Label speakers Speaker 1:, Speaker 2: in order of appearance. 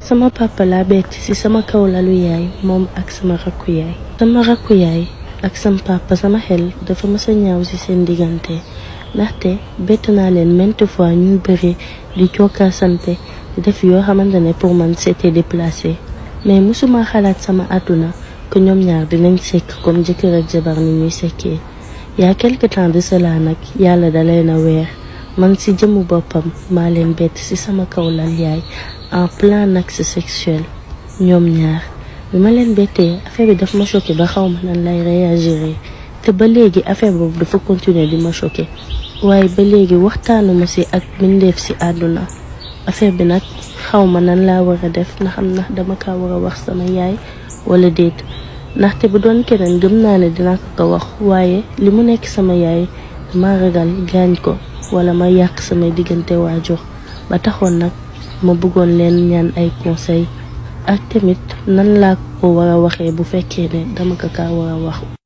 Speaker 1: sama papa laa bett ci sama kaw lalu yaay moom ak sama rakku yaay. sama rakku yaay ak sama papa sama xel dafa mës a ñaaw ci seen diggante ndaxte bett naa leen maintes fois ñuy bëri di jokkaasante di def yoo xamante ne pour man c'était déplacé mais musuma xalaat sama àdduna que ñoom ñaar dinañ sekk comme jëkkër ak jabar ni ñuy sekkee. y a quelque temps de cela nag yàlla da leen a weer man ci jëmu boppam maa leen bett ci sama kaw lal yaay en plein axe sexuel ñoom ñaar bi ma leen bettee affaire bi daf ma choqué ba xaw ma nan lay réagir te ba léegi affaire boobu dafa continuer di ma choqué waaye ba léegi waxtaanuma ci ak mbindeef ci àdduna affaire bi nag xaw ma nan laa war a def na xam ndax dama kaa war a wax sama yaay wala déet ndaxte bu doon keneen gëm naa ne dina ko wax waaye li mu nekk sama yaay dama ragal gaañ ko wala ma yàq samay diggante waajur ba taxoon nag ma bëggoon leen ñaan ay conseil ak tamit nan laa ko war a waxee bu fekkee ne dama ko kaa war a wax.